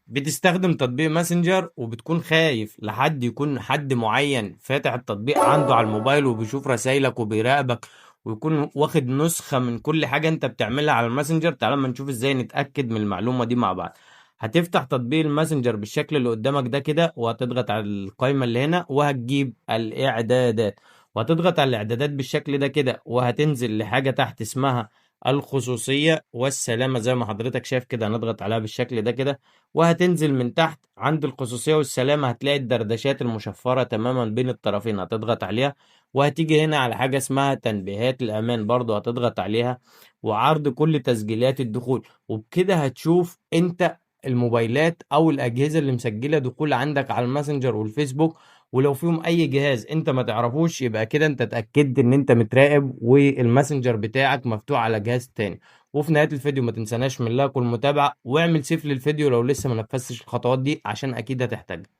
بتستخدم تطبيق ماسنجر وبتكون خايف لحد يكون حد معين فاتح التطبيق عنده على الموبايل وبيشوف رسايلك وبيراقبك ويكون واخد نسخة من كل حاجة انت بتعملها على الماسنجر. تعال ما نشوف ازاي نتأكد من المعلومة دي مع بعض. هتفتح تطبيق الماسنجر بالشكل اللي قدامك ده كده، وهتضغط على القائمة اللي هنا وهتجيب الإعدادات، وهتضغط على الإعدادات بالشكل ده كده، وهتنزل لحاجة تحت اسمها الخصوصية والسلامة زي ما حضرتك شايف كده، هنضغط عليها بالشكل ده كده، وهتنزل من تحت عند الخصوصية والسلامة هتلاقي الدردشات المشفرة تماما بين الطرفين، هتضغط عليها، وهتيجي هنا على حاجة اسمها تنبيهات الأمان برضو هتضغط عليها، وعرض كل تسجيلات الدخول. وبكده هتشوف انت الموبايلات او الاجهزة اللي مسجلة دخول عندك على الماسنجر والفيسبوك، ولو فيهم اي جهاز انت ما تعرفوش يبقى كده انت اتأكدت ان انت متراقب والماسنجر بتاعك مفتوح على جهاز تاني. وفي نهاية الفيديو ما تنساناش من like والمتابعة، واعمل save للفيديو لو لسه ما نفذتش الخطوات دي عشان اكيد هتحتاجها.